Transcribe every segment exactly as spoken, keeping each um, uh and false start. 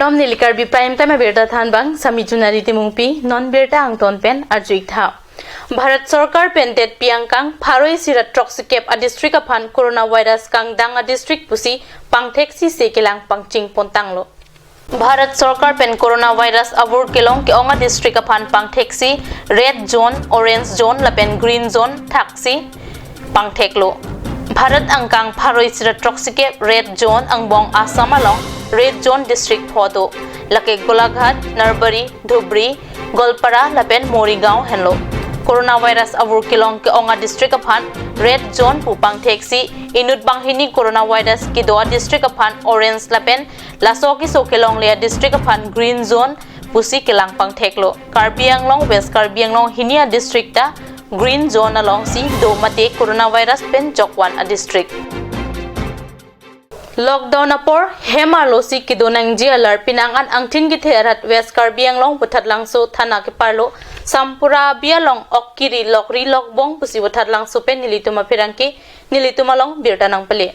Kam neli Karbi Prime Time abirta thanbang, Sami Junari Timungpi, non birta angton pen arju-ik tha. Bharat Sorkar pen detpi angkang pharo isi ra throksikep a district aphan coronavirus kangdang a district pusi pangtheksi se kelang pangching pontanglo. Bharat Sorkar pen coronavirus avur kelong ke-ong a district aphan pangtheksi red zone, orange zone lapen green zone thaksi pangtheklo. Bharat angkang pharo isi ra throksikep red zone angbong Assam along red zone district pho do. Lake Golaghat, Nalbari, Dhubri, Goalpara lapen Morigaon henlo. Coronavirus avur kelong ke-ong a district aphan red zone pu pangtheksi inut banghini coronavirus kedo a district aphan orange lapen laso keso kelongle a district aphan green zone pusi kelang pangtheklo. Karbi Anglong, West Karbi Anglong hini a district ta green zone alongsi do mate coronavirus pen jokvan a district. Lockdown apor hem arlosi kedo nangji alar pinang an angthin kethe arat West Karbi Anglong Vothatlangso thana keparlo Sampura abi along ok kiri lokri lokbong pusi Vothatlangso pen nelitum apherangke nelitum along birta nangpale.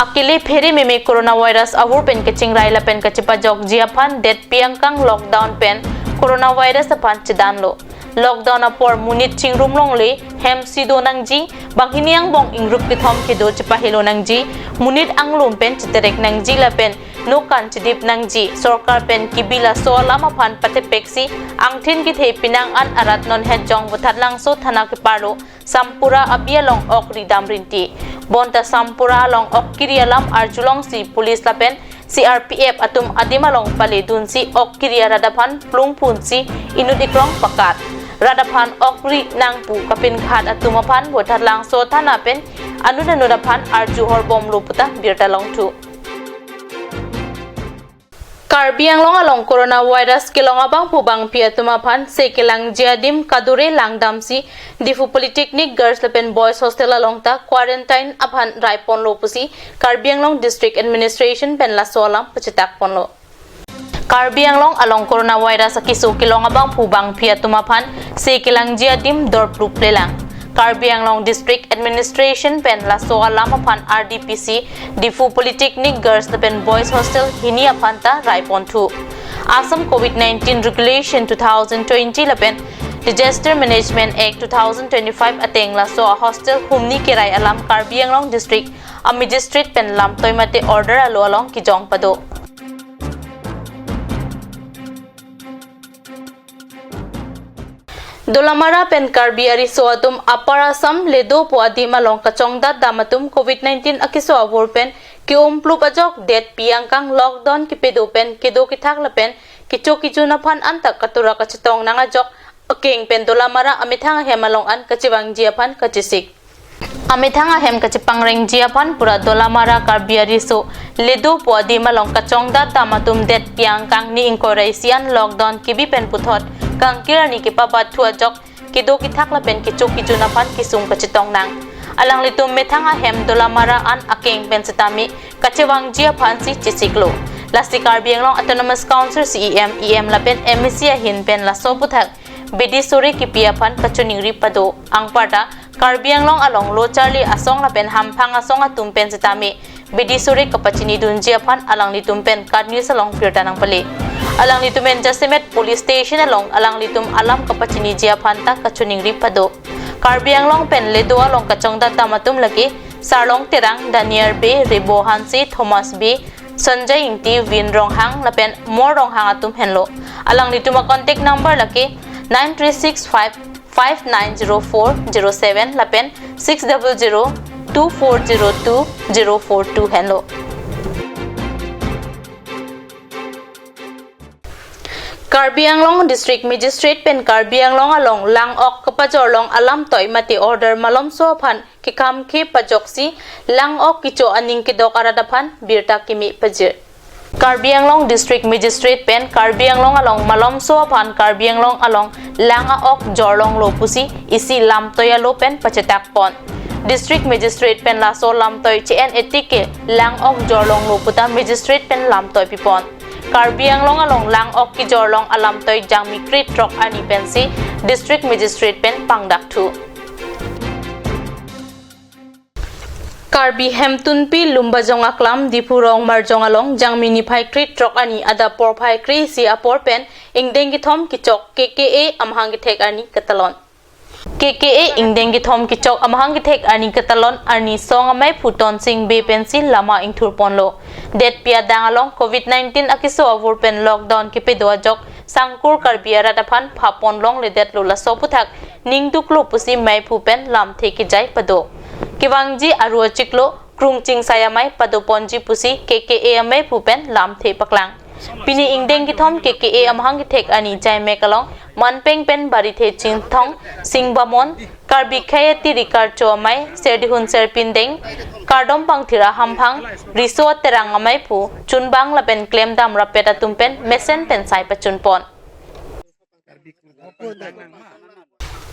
Akele phere meme coronavirus avur pen kachingrai lapen kachepajokji aphan detpi angkang lockdown pen coronavirus aphan chedanlo. Lockdown apor monit chingrum longle, hemsi do nangji, banghini angbong ingrup kethom kedo chepahelo nangji, monit anglum pen cheterek nangji lapen nokan chedip nangji. Sorkar pen kebi laso alam aphan patepeksi angthin kethe pinang an arat non het jong Vothatlangso thana keparlo Sampura abi along ok ridam rinti. Bonta Sampura along ok kiri alam arjulongsi police lapen C R P F atum adim along pale dunsi ok kiri arat aphan plung punsi inut ikrong pakat. Rat aphan ok ri nang pu kapinkhat atum aphan Vothatlangso thana pen anut anut aphan arju horbomlo puta birta longthu. Karbi Anglong along coronavirus kelong abangphu bangphi atum aphan se kelangji adim kadure langdamsi Diphu Polytechnic Girls lapen Boys Hostel along ta quarantine aphan raiponlo pusi Karbi Anglong District Administration pen laso alam pachetak ponlo. Karbi Anglong along coronavirus akeso kelong abangphu bangphi atum aphan se kelangji adim dorplup lelang. Karbi Anglong District Administration pen laso alam aphan R D P C, Diphu Polytechnic Girls lapen Boys Hostel hini aphan ta raiponthu. Assam Covid nineteen Regulation two thousand twenty lapen Disaster Management Act two thousand twenty-five ateng laso a hostel humni kerai alam Karbi Anglong District a Magistrate pen lamtoi mate order alo along kejong pado. Dolamara pen Karbi ariso atum Upper Assam Ledo pu adim along kachongdat dam atum Covid nineteen akeso avur pen ke-umplup ajok detpi angkang lockdown kepedo pen kedo kethak lapen kecho kejun aphan anta katura kachetong nang ajok akeng pen Dolamara amethang ahem along an kachevangji aphan kachesik. Amethang ahem kachepangrengji aphan pura Dolamara Karbi ariso Ledo pu adim along kachongdat dam atum detpi angkang ni ingkoi ra isi an lockdown kebi pen puthot kangkir arni kepabat thu ajok kedo kethak lapen kecho kejun aphan kesung kachetong nang. Alanglitum methang ahem Dolamara an akeng pen setame kachevangji aphansi chesiklo. Lasi Karbi Anglong Autonomous Council C E M, E M lapen M A C ahin pen laso aputhak bidi suri kipi aphan kachiningri pado. Anparta Karbi Anglong along lo charli asong lapen hamphang asong atum pen setame bidi suri kapachinidunji aphan alanglitum pen KAT News along birta nangpale. Alanglitum pen jasemet police station along alanglitum alam kapachiniji aphan ta kachiningri pado. Karbi Anglong pen Ledo along kachongdat dam atum lake Sarlong Terang, Daniel Bey, Rebo Hanse, Thomas Bey, Sanjay Ingti, Vin Ronghang lapen Mor Ronghang atum henlo. Alanglitum a contact number lake nine three six five five nine zero four zero seven lapen six double zero two four zero two zero four two henlo. Karbi Anglong District Magistrate pen Karbi Anglong along lang-ok kepajor long alamtoi mate order malomso aphan kekam ke pajoksi lang-ok kecho aning kedok arat aphan birta kimi pajir. Karbi Anglong District Magistrate pen Karbi Anglong along malomso aphan Karbi Anglong along lang-ok jorlonglo pusi isi lamtoi alo pen pachetak pon. District Magistrate pen laso lamtoi che-en etike lang-ok jorlonglo puta Magistrate pen lamtoi pipon. Karbi Anglong along lang-ok kejorlong alamtoi jangmi kre throk arni pensi District Magistrate pen pangdak thu. Karbi Hemtunpi Lumbajong Aklam, Diphu Rongmarjong along, Jangmi niphai krethrok arni adap porphai kre-isi apor pen ingdeng kethom kechok K K A amahang kethek arni ketalon. K K A ingdeng kethom kechok amahang kethek arni ketalon arni song ameiphu Tonsing Bey pensi lama ingthurponlo. Detpi adang along covid nineteen akeso avur pen lockdown kepedo ajok sangkur Karbi arat aphan phapon longledetlo, laso aphuthak ningduklo pusi meiphu pen lamthe kejai pado. Kevangji aru achiklo, krung chingsai amei padoponji pusi K K A ameiphu pen lamthe paklang. Pini ingdeng kethom K K A amahang kethek arni jaimek along manpeng pen Barithe Chinthong, Singbamon, Karbi Khei Atiri Karcho Amei, Serdihun Serpindeng, Kardom Pangthir Ahamphang, Riso Terang ameiphu chunbang lapen klemdam rapet atum pen mesen pen sai pachunpon.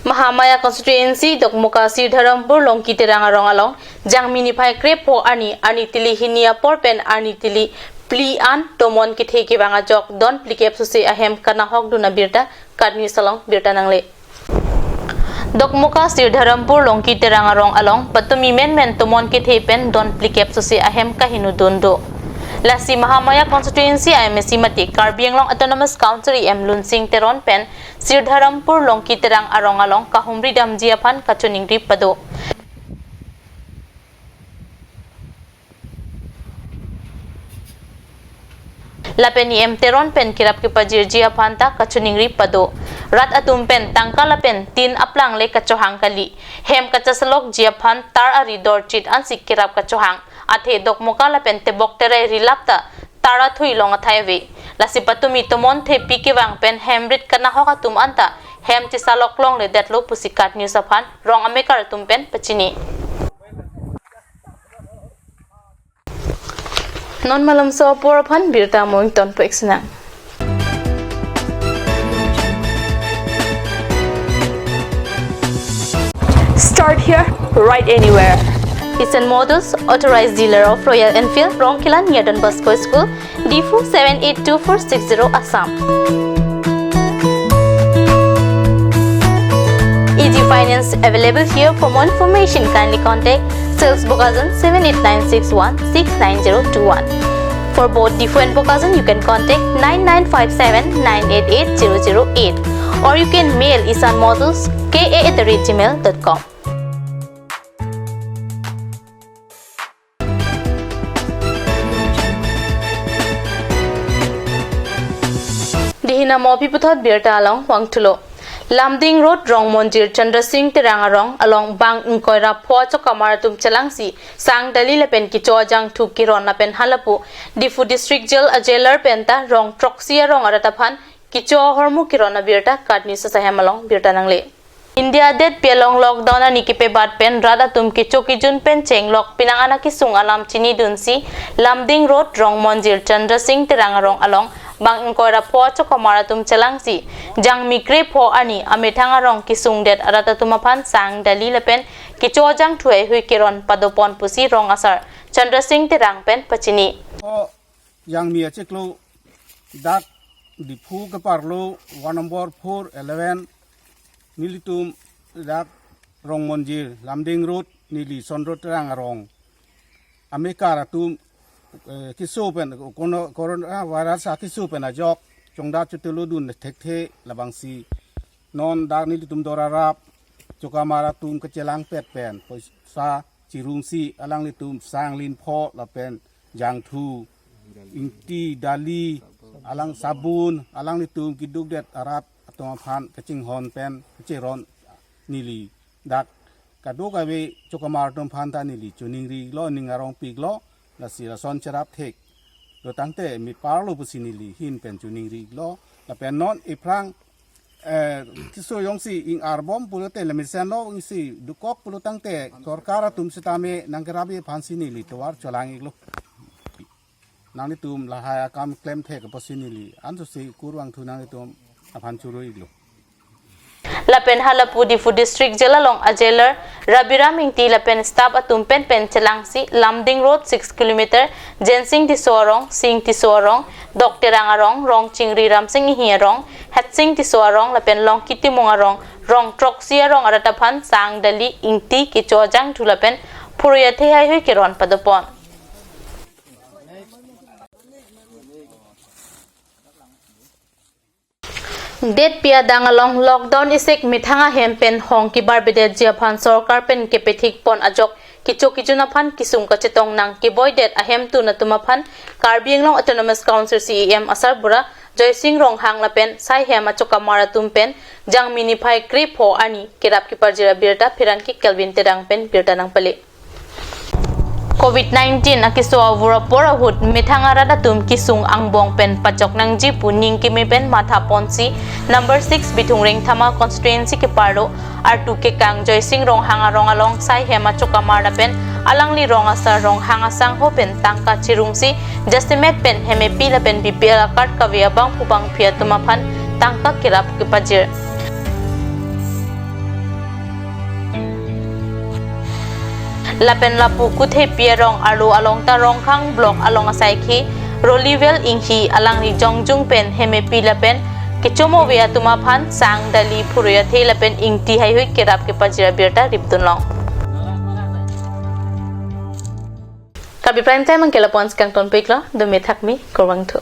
Mahamaya Constituency, Dokmoka Sirdharampur Longki Terang arong along, Jangmi niphai krepho arni, arni tili hini apor pen arni tili phli an tomon kethe kevang ajok don phlikep sose ahem kanahokdun abirta KAT News along birta nangle. Dokmoka Sirdharampur Longki Terang arong along patumi menmen tomon kethe pen don phlikep sose ahem kahinudun do. Lasi Mahamaya Constituency I M A C mate Karbi Anglong Autonomous Council E M Lunsing Teron pen Sirdharampur Longki Terang arong along kahumri damji aphan kachiningri pado. Lapen E M Teron pen kerap kepajirji aphan ta kachiningri pado. Rat atum pen tangka lapen tin aplang le kachohang kali. Hem kachasalokji aphan tar ari dorchit ansi kerap kachohang. Athe Dokmoka lapen Tebok Terai rilap ta tar athui long athai ave. Lasi patumi tomon thepi kevang pen hem rit kanahok atum anta hem chesalok longledetlo pusi KAT News aphan rong amekar atum pen pachini. Non malomso apor aphan birta mo ingtonpo-ik sinang. Start here, ride anywhere. Isan Motors, authorized dealer of Royal Enfield, Rongkhelan near Don Bosco School, Diphu seven eight two four six zero, Assam. Easy finance available here. For more information, kindly contact Sales Bokajan seven eight nine six one six nine zero two one. For both Diphu and Bokajan, you can contact nine nine five seven nine eight eight zero zero eight, or you can mail Isan Motors K A at the rate gmail dot com. Dihina mo pi puthot birta along vangthulo. Lumding Road Rongmonjir Chandra Sing Terang arong along bang ingkoi ra pho chokamar atum chelangsi sang dali lapen kecho ajangthu keron lapen halapu Diphu District Jail a jailer penta rong throksi arong arat aphan kecho ahormu keron abirta KAT News asahem along birta nangle. India detpi along lockdown arni kepebat pen rat atum kecho kejun pen chenglok penang an akesung alam chinidunsi Lumding Road Rongmonjir Chandra Sing Terang arong along bang ingkoi ra pho chokamar atum chelangsi Jangmi krepho arni amethang arong kesungdet arat atum aphan sang dali lapen kecho ajangthu heihui keron padopon pusi rong asar Chandra Sing Terang pen pachini. O Jangmi achiklo dak Diphu keparlo ward number four eleven, nelitum dak Rongmonjir Lumding Road neli Sondro Terang arong amekar atum, eh, keso pen kono corona virus akeso pen ajok chongda chotelo dun thekthe, labangsi non dak nelitum dorarap chokamar atum kachelangpet pen poisa chirungsi alanglitum sang lin pho lapen jangthu, ingti, dali, alang sabun, alanglitum kedukdet arat atum aphan kachinghon pen kacheron neli dak kadokave chokamar atum aphan ta neli chiningrilo, ning arongpiklo, lasi lason cherap theklo tangte mi parlo pusi neli ahin pen chiningrilo, lapen non ephrang, eh, keso jongsi ing-arbom pulote lemesen lo, isi dokok pulo tangte sorkar atum sitame nangkerapji aphansi neli tovar cholang-iklo. Nanglitum lahai akam klemthek apotsi neli ansose kurvangthu nanglitum aphan choro-iklo. Lapen halapu Diphu District Jail along a jailer Rabiram Ingti lapen staff atum penpen chelangsi Lumding Road six kilometer, Jensing Tisso arong, Sing Tisso arong, Dok Terang arong, Rongchingri Ramsing Inghi arong, Hetsing Tisso arong lapen Longki Timung arong, rong throksi arong arat aphan sang dali, ingti, kecho ajangthu lapen phurui athe haihui keron padopon. Detpi adang along lockdown isik methang ahem pen hong kebarbedetji aphan sorkar pen kepethikpon ajok kecho kejun aphan kesung kachetong nangkeboidet ahemtun atum aphan Karbi Anglong Autonomous Council C E M asarbura Joysing Ronghang lapen saihem achokamar atum pen Jangmi niphai krepho arni kerap kepajir abirta pherangke Kelvin Terang pen birta nangpale. Covid nineteen akeso avur apor ahut methang arat atum kesung angbong pen pachok nangji pu ning keme pen mathaponsi number six Bithung Rengthama constituency keparlo artu kekang Joysing Ronghang arong along saihem achokamar lapen alangli rong asar Ronghang asangho pen tangka cherungsi jasemet pen hemepi lapen B P L a-card kave abangphu bangphi atum aphan tangka kerap kepajir. Lapen lapu kuthepi arong arlo along ta Rongkhang block along asaikhi Rolivel Inghi alangli jongjung pen hemepi lapen kechomove atum aphan sang dali phurui athe lapen ingti haihui kerap kepajir abirta ripdunlong. Karbi Prime Time angke lapu-an si kangtonpiklo, dome thakmi, kurvangthu.